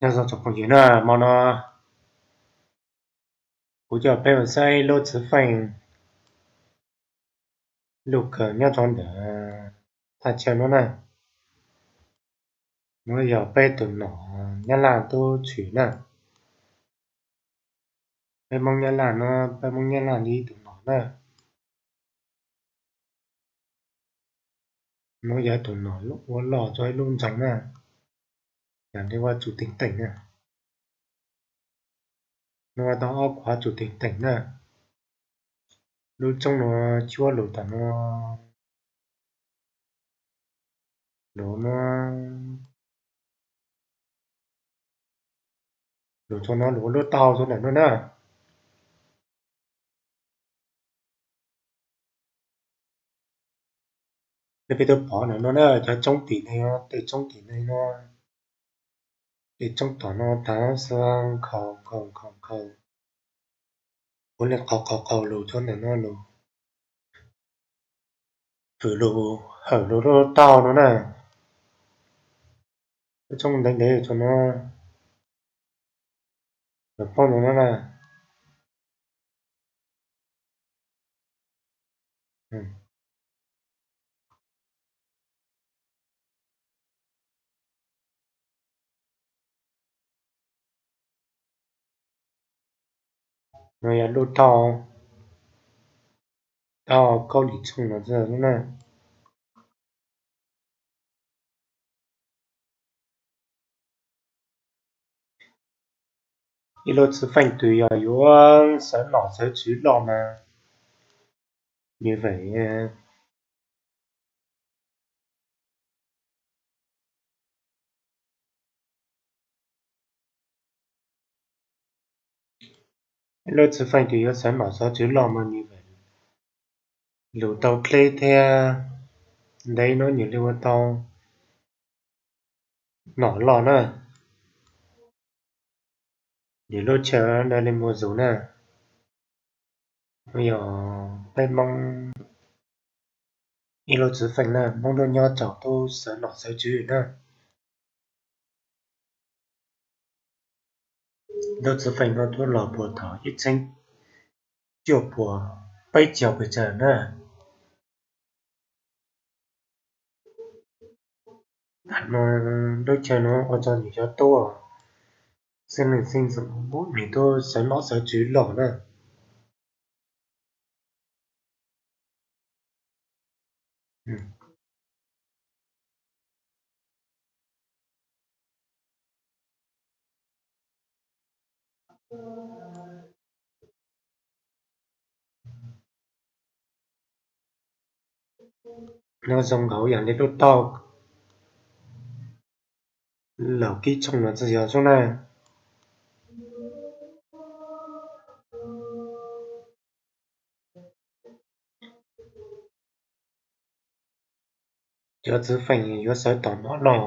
Nyob zoo tsoom phooj ywg na, hmo no kuv coj peb mus saib lub txwv feej luj kawg nyob rau ntawm thaj chaw no na. Nov yog peb tus nom Nyab Laj tub tshwm na. Peb Hmoob Nyab Laj no, peb Hmoob Nyab Laj li tus nom na. Nov yog tus nom ua loj tau ib lub nroog na, yog li ua tsum teem teem na. Nov ua tau ob qhov tsum teem teem na. Lub roob no cuab lug tom no, lug no, lug rau no lug ua lub tau rau ntawm no na. Nej peb tub pom ntawm no na, cov roob tim no, tej roob tim no, tej roob tom no tag xwb, nkhaus nkhaus nkhaus nkhaus, ua li qhov qhov qhaus lug rau ntawm no lug, fwm lug, hawm lug lub tau no na. Lub roob ntev ntev rau no, lug poob rau no na. No yog lub tau, tau kaub lim tshooj no na. Ib lub txwv feej twg yog yuav sawv nom sawv tswv loj mas nws vam Lub txwv feej twg yuav sawv nom sawv tswv loj mas nws vam lug tau dleb thiab ntev no nws li ua tau nom loj na. Nws lub chaw ntawd li mus zus na. Yog peb Hmoob ib lub txwv feej na, Hmoob lub nyob tsaus tub sawv nom sawv tswv na. Lub txwv feej no twb los puag thaum ib txhiab cuaj puas peb caug pes tsawg na. Tam no lub chaw no ua rau nws cov tub xeeb leej xeeb ntxwv nws tub sawv nom sawv tswv loj na. Nyob zoo nkaus yam li lub tau laum kib tshooj no txawm yog zoo na. Cov txwv feej yuav sawv tom no loj